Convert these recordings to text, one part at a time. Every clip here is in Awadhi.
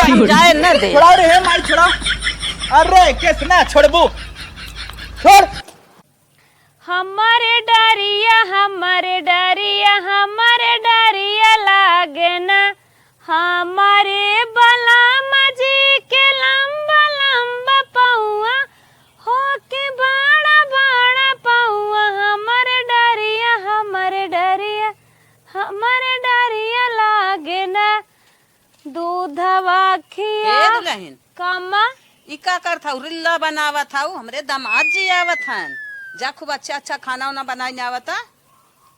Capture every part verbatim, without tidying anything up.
हम जाए न दे। छोड़ाओ रे, हे माई, छोड़ाओ। अरे, केस ना छोड़बू। छोड़। हमरे डरिया, हमरे डरिया, हमरे डरिया लागे ना। हमरे बलम जी के लंबा लंबा पौआ, होके बड़ा बड़ा पौआ। हमरे डरिया, हमरे डरिया, हमरे डरिया लागे ना। दूधवा खिया ए दुलहिन। कमा। ई का करत हऊ? रिल्ला बनावत हऊ? हमरे दामाद जी आवत हन। जा खूब अच्छा अच्छा खाना उना बनाइन आवता।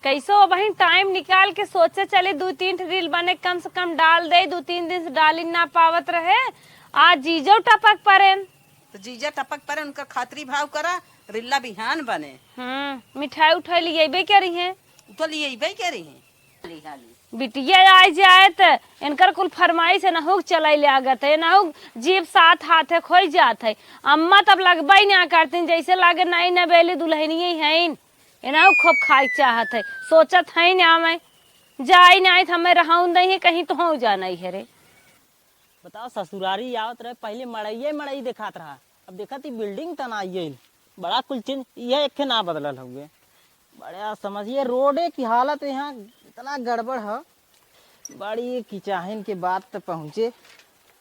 कैसो अबहिन टाइम निकाल के सोचे चली, दू तीन ठे रील बने, कम से कम डाल दे। दू तीन दिन से डाली ना पावत रहे, आज जीजो टपक परेन। तो जीजा टपक परेन, उनकर खातरी भाव करा, रिल्ला बिहान बने। हम्म, मिठाई उठाई लियबे करी है। तो लियबे करी है। बिटिया आइ जाए त इनकर कुल फरमाइश एनहू के चलइ लागत है, एनहू के जीभ सात हाथे खोइ जात है। अम्मा तब लगबइ ना करतीन, जइसे लागे नई नवेली दुलहिनिये हइन, एनहू खूब खाइ के चाहत है। सोचत हइन आमइ, जाई नाहीं त हमइ रहउन दइहें, कहीं तोहउ जानइ हेरे। बताओ, ससुरारी आवत रहे, पहिले मड़इये मड़ई देखात रहा, अब देखत ही बिल्डिंग तनाइये, बड़ा कुल चेंज, इहे एक ठे ना बदलल हउए। बड़ा समझिए, रोडे की हालत यहाँ इतना गड़बड़ ह, बड़ी किचाहिन के बात त पहुँचे,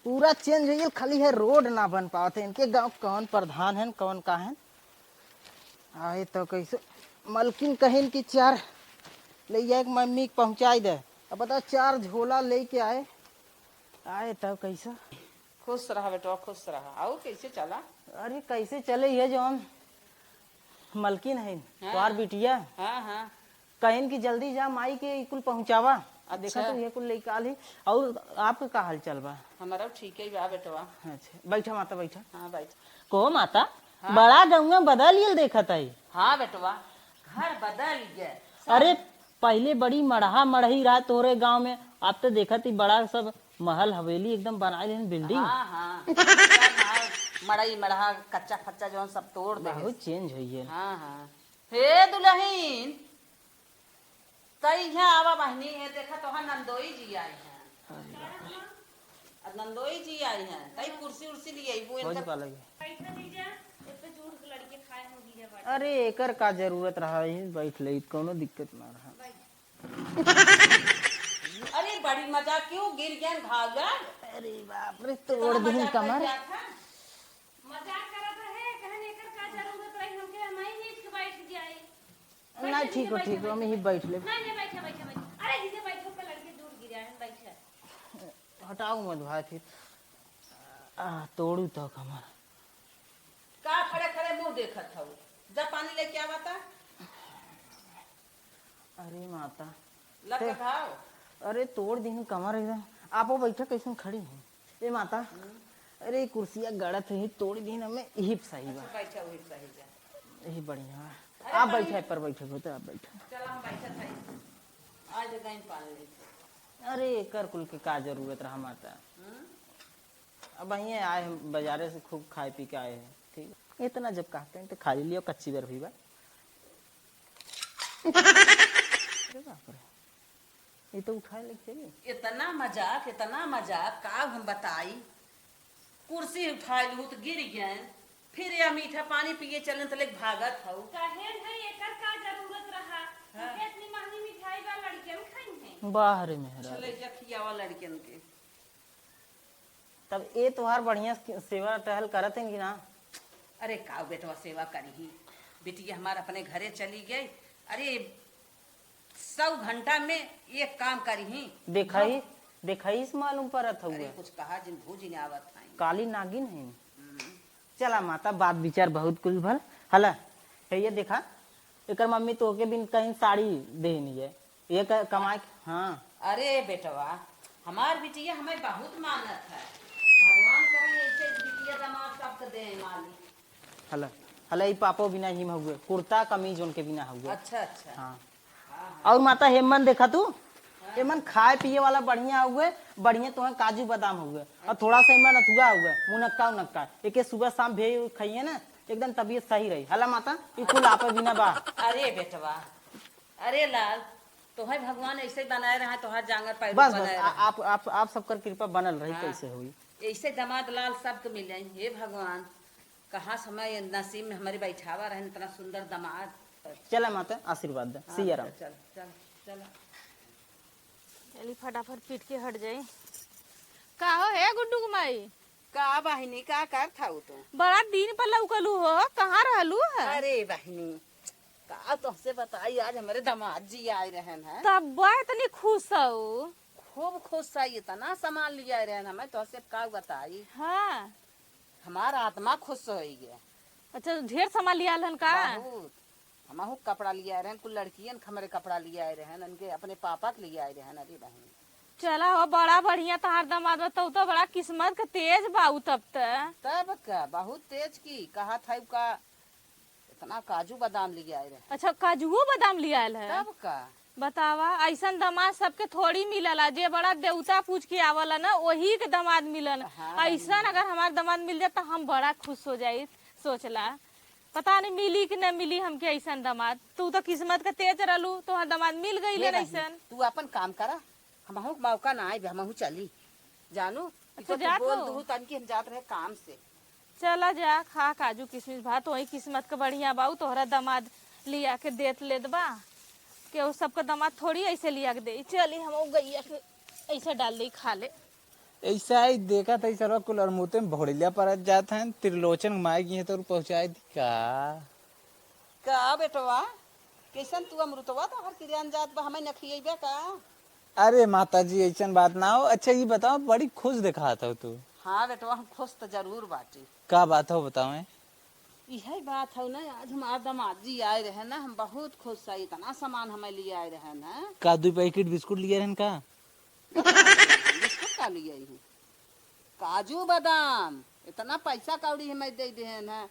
पूरा चेंज होइ गइल, खाली है रोड ना बन पावत है। इनके गाँव कौन प्रधान हन, कौन का हन? आए तो कैसे मलकिन कहिन कि चार ले जाए के मम्मी के पहुँचाई दे। अब बताओ, चार झोला लेके आए, आए तब कैसे? खुश रहा बेटवा, खुश रहा। और कैसे चला? अरे कैसे चले, ये जौन मलकिन है, हाँ। तोहार बिटिया, हाँ, हाँ। कहिन कि जल्दी जा, माई के ई कुल पहुँचावा। अच्छा। देखा तो ये कुल लेके आल ही। और आपका का हाल चाल बा? हमारा ठीक ही बा बेटवा। अच्छा, बैठा माता, बैठा। हाँ, बैठ। को माता, हाँ। बड़ा गौवा बदल गेल देखत है। हाँ बेटवा, घर बदल गए। अरे, पहिले बड़ी मड़हा मड़ही रहा तोरे गाँव में, अब तो देखत ही बड़ा सब महल हवेली एकदम बनाए लेन, बिल्डिंग। हाँ, हाँ। सब महल, मड़ई मड़हा, कच्चा फच्चा जौन सब तोड़ दे। बहुत चेंज होइ गए। हाँ, हाँ। हे दुलहिन, तई यहाँ आवा बहिनी, हे देखा तोहार नंदोई जी आए हैं। अरे बाप रे। अब नंदोई जी आए हैं, तई कुर्सी उर्सी लिए अइबू भौजी इनका। पा लगे। बैठा जीजा, एक तो जूड़ के लड़के खाए हो गीजा बाटे। अरे एकर का जरूरत रहा, यहीं बैठ ले, कौनो दिक्कत ना रहा। बैठ। अरे बड़ी मजाक क्यों, गिर गया घाव लग? अरे बाप रे, तोड़ इतना दिन मजाक कमर। कर जात है। मजाक करत रहे, कहन एकर का जरूरत रही हमके, हम ही नीच के बैठ जाई। ना, ठीक हो, ठीक हो, हम ही बैठ लेब। नहीं, नहीं, बैठा, बैठा, बैठा। अरे, इधर बैठो, पे लड़के दूर गिरा है, बैठा। हटाओ मत भाई फिर। आ, तोड़ू तो कमर। का खड़े खड़े मुंह देखत हऊ? जा पानी लेके आवा ता। अरे माता। लग ते-, घाव? अरे तोड़ दीन कमर एकदम। आपो बैठा, कैसन खड़ी हैं? ए माता, हम्म। अरे, ई कुर्सिया गड़त है, तोड़ दीन हमें, इही पे सही बा। अच्छा, बैठा, वही पे सही जा। यही बढ़िया बा। अरे, आप बैठा, पर बैठे हो तो आप बैठा। चला, हम बैठत हई। आज गइन पान लेके। अरे, एकर कुल के का जरूरत रहा माता? हम्म? अब यहीं आए हम, बाजारे से खूब खाए पी के आए हैं, ठीक। इतना जब कहते हैं तो खा ही लियो, कच्ची बर्फी बा। अरे बाप रे, ये तो उठाए लेके चली। इतना मजाक, इतना मजाक, का हम बताई। कुर्सी उठाए लू तो गिर गए, फिर या मीठा पानी पिए चलन तो लेके भागत हऊ। काहे भाई, एकर का जरूरत रहा? हाँ। इतनी महंगी मिठाई बा, लड़कियन खाई हैं। बाहरे में हरा चले जा खियावा लड़कियन के। तब ए तोहार बढ़िया से-, सेवा टहल करत हैं कि ना? अरे का बेटवा सेवा करिही, बिटिया हमार अपने घरे चली गई। अरे सौ घंटा में एक काम करिही। देखा ही, देखा ही से मालूम परत अरे हउए। कुछ कहा जिन भूज न आवत हैं। काली नागिन है। हम्म। चला माता, बात विचार बहुत कुछ भल। हला, हे ये देखा, एकर मम्मी तोहके बिन कहीं साड़ी देहनी है। ये क-, कमाए के, हाँ। अरे बेटवा, हमार बिटिया हमें बहुत मानत है। भगवान करे ऐसे बिटिया दामाद सबके दे मालिक। हला, हला, ई पापो बिना हिम हउए, कुर्ता कमीज उनके बिना हउए। अच्छा, अच्छा। हाँ। हाँ, हाँ। और माता हेमन देखा तू, हाँ। हेमन खाए पिए वाला बढ़िया हउए, बढ़िया तोहे काजू बादाम हउए, और अच्छा। थोड़ा सा हेमन अथुआ हउए, मुनक्का उनक्का। एके सुबह शाम भेज खाइए ना, एकदम तबीयत सही रही। हला माता, ई कुल आपे बिना बा। अरे बेटवा, अरे लाल, तोहे भगवान ऐसे ही बनाए रहे, तोहार जांगर पैर बस, बस, बनाए आ-, रहे। आप, आप, आप सबकर कृपा बनल रही, हाँ। कैसे हुई? ऐसे दामाद लाल सबके मिले, हे भगवान, कहाँ समय नसीब में हमरे बैठावा रहन इतना सुंदर दामाद। चला माता, आशीर्वाद दे, हाँ, सिया राम। चल, चल, चल। चली फटाफट पीट के हट जाई। का हो हे गुड्डू के माई? का बहिनी, का करत हऊ तू? बड़ा दिन पर लौकलू हो, कहाँ रहलू है? अरे बहिनी, का तोहसे बताई, आज हमरे दामाद जी आए रहन हैं। तब इतनी खुश हऊ? खूब खुश है, इतना सामान लियाए रहन, हमें तोहसे का बताई। हाँ। हमार आत्मा खुश होइ गया। अच्छा, ढेर सामान लियाए रहन का? बहुत। हमहू कपड़ा लियाए रहन, कुल लड़कियन के हमरे कपड़ा लियाए रहन, उनके अपने पापा के लियाए रहन। अरे बहिनी। चला हो, बड़ा बढ़िया तोहार दामाद बा, तू तो बड़ा किस्मत के तेज बाऊ तब त। तब का, बहुत तेज की, कहा था का इतना काजू बादाम लियाए रहे। अच्छा, काजुओ बादाम लियाए है? तब का। बतावा, ऐसन दामाद सबके थोड़ी मिलला, जे बड़ा देवता पूज के आवला ना, वही के दामाद मिलन। हाँ, ऐसन बहिनी। अगर हमार दामाद मिल जात, त हम बड़ा खुश हो जाई। सोचला, पता नहीं मिली कि न मिली हमके ऐसन दामाद। तू तो किस्मत के तेज रहलू, तोहार दामाद मिल गई ये लेन बहिनी, ऐसन। तू अपन काम करा, हमहू के मौका ना आए, हमहू चली। जानू, अच्छा, इको तू जात बोल हो? दूहू तन की हम जात रहे काम से। चला जा, खा काजू किशमिश, भा तोही किस्मत के बढ़िया बाऊ, तोहरा दामाद लिया के देत लेत बा। केहू सबके दामाद थोड़ी ऐसे लिया के दे। चली, हम गैया के ऐसे डाल दे, खा ले। ऐसा ही देखा था, सरवा कुल अरमुते में भोड़िया परत जात हैं, त्रिलोचन माई की है तो पहुँचाए दी का? का बेटवा, कैसन तू अमरुतवा तोहर किरियान जात बा, हमें न खियैबे का? अरे माता जी, ऐसन बात ना हो। अच्छा, ये बताओ, बड़ी खुश दिखात हो तू। हाँ बेटवा, हम खुश तो जरूर बाटी। का बात हो, बताओ। इहे बात हो ना, आज हमार दामाद जी आए रहे ना, हम बहुत खुश है, इतना सामान हमें लिए आए रहे ना। का दुई पैकेट बिस्कुट लिए रहन का? बिस्कुट का लिए आई हूँ? काजू बादाम, इतना पैसा कौड़ी हमें दे देहन है।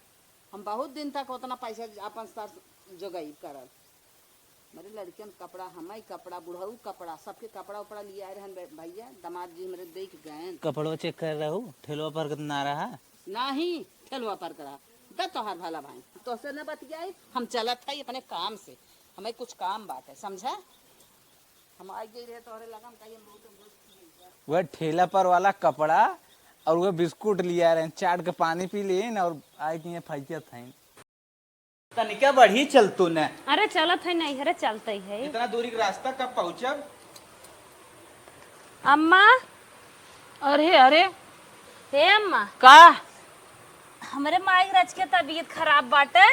हम बहुत दिन तक उतना पैसा अपन सर जोगाई करब। मेरे लड़कियन कपड़ा, हमाई कपड़ा, बुढ़ऊ कपड़ा, सबके कपड़ा उपड़ा लिए आए रहन भै-, भैया, दामाद जी मेरे देख गए। कपड़वा चेक कर रहू, ठेलवा पर कितना रहा? नहीं, ठेलवा पर करा। द तोहार भला भाई, तोसे न बतियाई, हम चलत है अपने काम से, हमें कुछ काम बात है, समझा? हम आई गई रहे तोहरे लगा, हम कही हम बहुत, हम बहुत वह ठेला पर वाला कपड़ा और वह बिस्कुट लिया रहे, चाट के पानी पी लेन और आए कि ये फैकियत हैं। तनिका बढ़ी चल तू न। अरे चलत है नहीं, अरे चलते है। इतना दूरी के रास्ता कब पहुँचब? अम्मा। अरे, अरे। हे अम्मा। का? हमरे माई के रच के तबीयत खराब बाटे।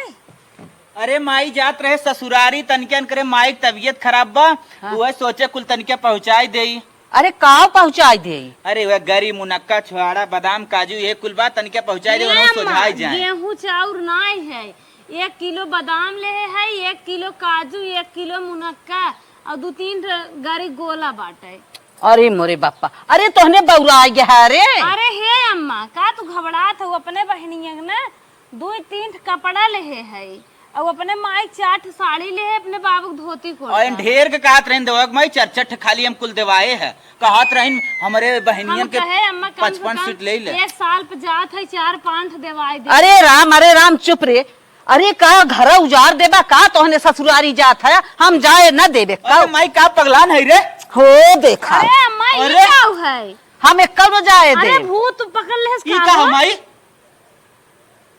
अरे माई जात रहे ससुरारी, तनिके अनकरे माई के तबीयत खराब बा। हाँ। उहे सोचे कुल तनिके पहुँचाई देई। अरे का पहुँचाई देई? अरे वह गरी मुनक्का छोहाड़ा बादाम काजू ये कुल बा, तनिके पहुँचाई दे, ना उन्हों अम्मा, सोझाई जाए। गेहूं चाउर नाई है, एक किलो बादाम लेहे है, एक किलो काजू, एक किलो मुनक्का और दू तीन ठे गरी गोला बाटे। अरे मोरे बापा, अरे तोहने बौरा आ गया है रे। अरे हे अम्मा, का तू घबरात हो? अपने बहनिया के ना दू तीन ठे कपड़ा लेहे है, और अपने माई चार ठे साड़ी लेहे, अपने बाबू के धोती कुर्ता। और इन ढेर के कहत रहिन देवक माई, चार चार ठे खाली हम कुल देवाए है। कहत रहिन हमरे बहनियन हम के कहे, अम्मा, कम से पचपन कम suit ले ले। एक साल पे जात है, चार पाँच ठे देवाए दे। अरे राम, अरे राम, चुप रे। अरे का घर उजाड़ देबा का? तोहने ससुरारी जात है, हम जाए न देबे का? अरे माई का पगलान है रे? हो देखा। अरे अम्मा, ये अरे। का है? हम एक करो जाए अरे दे। भूत पकड़ लेस ई का का हो? माई?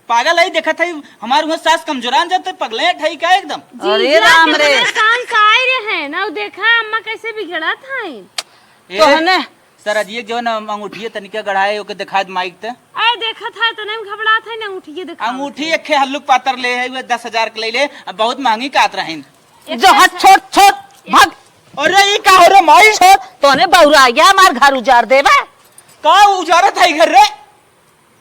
पागल है, देखत है हमार उहाँ सास कमजोरान जाते, पगले ठई का एकदम। अरे जीजा राम रे। कितना शांत आए रहे हैं ना, देखा अम्मा कैसे बिगड़त हैं। ए, तोहने सरजिए के जवन अंगूठिए तनिका गढ़ाए, ओके दिखाए दे माइक ते। आए देखत है, तने में घबरात है ना, अंगूठिए दिखा। अंगूठी एक खे हल्लुक पातर ले है, वे दस हजार के ले ले, अब बहुत महंगी कात रहिन। एक जो हाथ पैसा छोड़, छोड़, भाग। अरे, ई का हो रे माई? छोड़, तोने बौरा आ गया, हमार घर उजाड़ देबा। का उजाड़त है घर रे?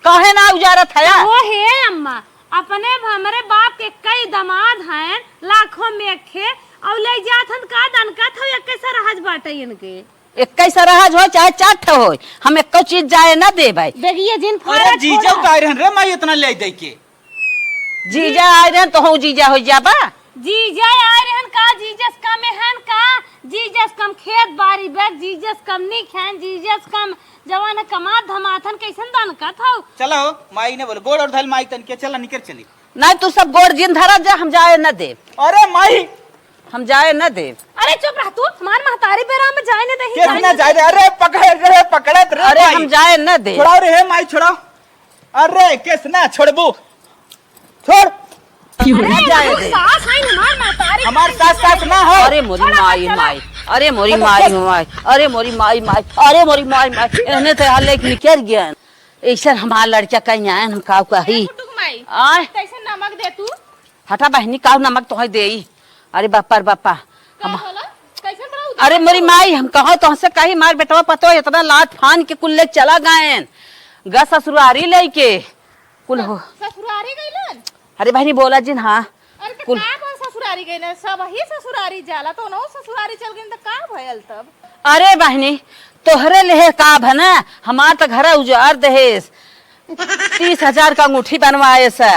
काहे ना उजाड़त है? ओ हे अम्मा, अपने हमरे बाप के कई दामाद हैं, लाखों में एक खे, और ले जात हन का दनकत हो, एक कैसा रहज बाटे इनके। एक कैसा रहज हो, चाहे चार ठो हो, हम एको चीज जाए ना देबै। देखिए, जिन अरे फारा जीजा छोड़ा। उतार रहन रे माई, इतना ले दे के। जीजा आए रहन तो हूँ जीजा हो जाबा। जीजा आए रहन का, जीजस कम हन का, जीजस कम खेत बारी बे, जीजस कम निक हन, जीजस कम जवान कमात धमात हन, कैसन दनकत हो? चला हो, माई ने बोले, गोड़ और धल माई तनिके, चला निकर चली। नहीं, तू सब गोड़ जिन धरा जा, हम जाए न देब। अरे माई, हम जाए न देब। अरे चुप रह तू, हमार महतारी बेरा में जाए न दही, केस जाए ना न जाए दे। दे। अरे पकड़ रे, पकड़त रे अरे माई। हम जाए न देब। छोड़ाओ रे, हे माई, छोड़ाओ। अरे केस ना छोड़बू, छोड़। अरे ना जाए तू दे। सास है, हमार महतारी हमार है, सास, सास ना हो। अरे मोरी छोड़ा, माई, छोड़ा। माई। अरे मोरी अरे माई, छोड़। माई। अरे मोरी माई, माई। अरे मोरी माई, माई। एहने तो हाल लेके निकल गया। ऐसे हमार लड़का कहीं आए, हम काऊ कही। गुड्डू के माई, आय। कैसे नमक दे तू? हटा बहिनी, काऊ नमक तोहई देई। अरे बापा रे बापा। का हम होला? कैसन बड़ा उदास अरे मोरी हो? माई, हम कहो तोहसे कही, मार बेटवा पतो इतना लात फान के कुल ले चला गएन। ग ससुरारी लेके कुल हो। ससुरारी गइलन? अरे बहिनी बोला जिन, हाँ। अरे त कुल का बा ससुरारी गइलन? सब ही ससुरारी जाला, तो उनहु ससुरारी चल गइन त का भयल तब? अरे बहिनी, तोहरे लेहे का भना, हमार त घर उजाड़ देहेस। तीस हजार का अंगूठी बनवाए से।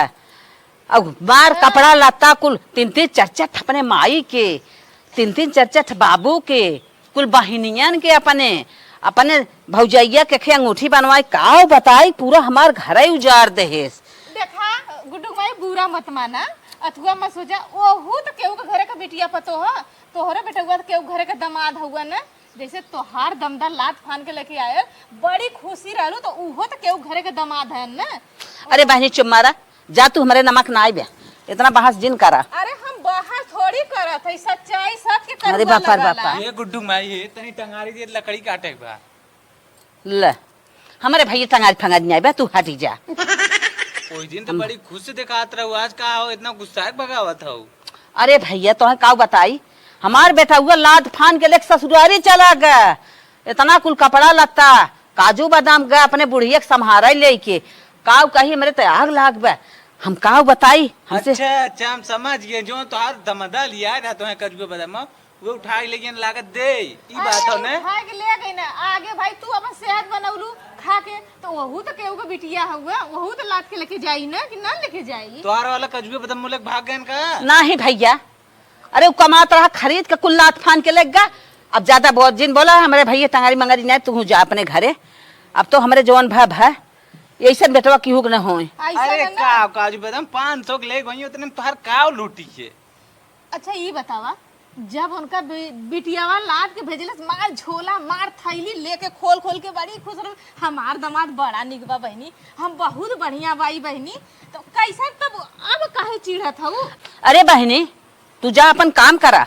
अब मार हाँ। कपड़ा लत्ता कुल तीन तीन चार चार ठे अपने माई के, तीन तीन चार चार ठे बाबू के, कुल बहिनियन के अपने, अपने भौजैया के खे अंगूठी बनवाई, काव बताई, पूरा हमार घरै उजाड़ देहेस। देखा, गुड्डू माई बुरा मत माना, अथुआ मत सोचा, ओहू त केहू के घरे के बिटिया पतो ह, तोहरे बेटउआ त केहू घरे के दमाद हउआ न, जैसे तोहार दमदा लात फान के लेके आयल, बड़ी खुशी रहलू, त उहो त केहू घरे के दमाद है न। अरे बहिनी चुप मारा, जा तू हमरे नमक ना आइबे, इतना बहस जिन करा। अरे हम बहस थोड़ी करत हई, सच्चाई सत्य अरे करुआ बापा रे लगाला। बापा। ये गुड्डू माई है, तनी टंगारी दे लकड़ी काटे के बा। ले, हमरे भैया टंगारी फंगारी नहीं आइबे, तू हटी जा। ओई दिन तो हम बड़ी खुश से देखात रहू, आज का हो इतना गुस्सा के भगावत हो? अरे भैया तोहे काऊ बताई, हमार बेटउआ लात फान के लेके ससुरारी चला गए, इतना कुल कपड़ा लत्ता, काजू बादाम गए अपने बुढ़िया के संभारे लेके, काऊ कही हमरे त आग लाग बे, हम काऊ बताई हमसे। अच्छा अच्छा, हम समझ गए, जो तोहार दमदा लिया रहा तोहे कजबे बादाम, वो उठा के लेके लागत दे, ई बात हो अरे, ने? उठा के ले गई ना, आगे भाई तू अपन सेहत बनौलू खा के, तो वहू तो केहू के बिटिया हउआ, वहू तो लात के लेके जाई ना कि ना लेके जाई? तोहार वाला कजबे बादाम मुलक भाग गए का? नाही भैया, अरे उ कमात रहा, खरीद के कुल लात फान के लेके गा। अब ज्यादा बहुत जिन बोला, हमरे भैया टंगारी मंगारी नहीं, तू जा अपने घरे। अब तो हमरे जवन भा भा, ऐसन बेटवा केहू के न होए। ऐसा अरे ना। का काजू बादाम पाँच सौ के ले गई, उतने में तोहार काव लूटी है? अच्छा ई बतावा, जब उनका बि-, बिटियावा लाद के भेजलस, मार झोला मार थैली लेके खोल खोल के बड़ी खुश रहल, हमार दामाद बड़ा निक बा बहिनी, हम बहुत बढ़िया बाई बहिनी, तो कैसे तब अब काहे चिढ़त हऊ? अरे बहिनी, तू जा अपन काम करा,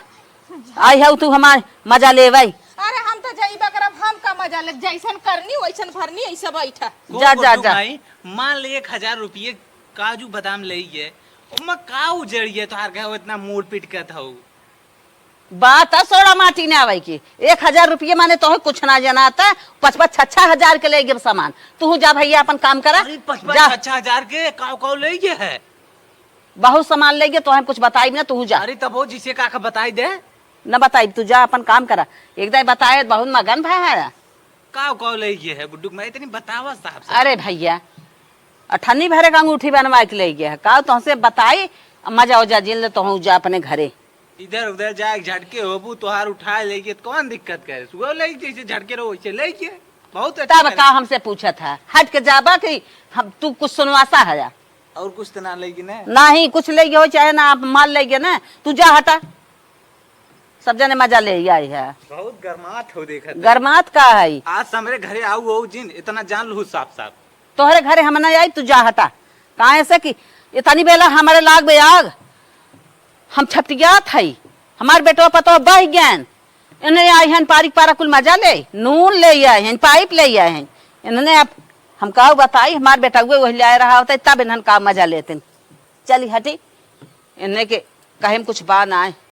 आई हऊ तू हमार मजा लेवई। अरे हम तो जइबा करब, हम का मजा लेब, जैसन करनी वैसन भरनी, ऐसे बैठा। जा, जा, जा। माई, मान ले एक हजार रुपये काजू बादाम ले गए, ओमा का उजड़िए तोहार घर इतना मूड़ पिटकत हऊ? बात है सोड़ा माटी ना आवे की। एक हजार रुपये माने तोहे कुछ ना जनाता, पचपन छह छह हजार के ले गए सामान। तू जा भैया अपन काम करा। अरे पचपन जा। छह छह हजार के काव काव ले गए है? बहुत सामान ले गए, तोहे कुछ बताई ना, तू जा। अरे तब वो जिसे का का बताई दे। न बताई, तू जा अपन काम करा। एक दाई बताए बहुत मगन भा है। काव काव ले गए है गुड्डू के माई, इतनी बतावा साहब से। अरे भैया, अठन्नी भरे का अंगूठी बनवा के ले गए है। काव तोहसे बताई, मजा उजा जिन ले, तोहू जा अपने घरे। इधर उधर जाए झटके होबू, तोहार उठाए ले गए, कौन दिक्कत करे? सुबह ले जैसे झटके रहो वैसे ले गए। बहुत अच्छा तब करे। का हमसे पूछत है, हट के जाबा कि हम, तू कुछ सुनवासा है या? और कुछ तो ना ले गए ना? नहीं, कुछ ले गए हो चाहे ना, आप माल ले गए ना, तू जा हटा। सब जने मजा ले आई है। बहुत गरमात हो देखत है। गरमात का है? आज से हमरे घरे आऊ हो जिन, इतना जान लू साफ साफ। तोहरे घरे हम ना आई, तू जा हटा। काहे से कि इतनी बेला हमरे लाग बे आग, हम छपटियात हई, हमार बेटवा पतवा बह गएन, इन्हें आई हन पारी पारा कुल मजा ले, नून ले आई हन, पाइप ले आई हन, इन्हें अब हम काऊ बताई, हमार बेटा उहे वही ले आए रहा होता, तब इन्हन का मजा लेते। चली हटी, इन्हें के कहे में कुछ बा ना आए।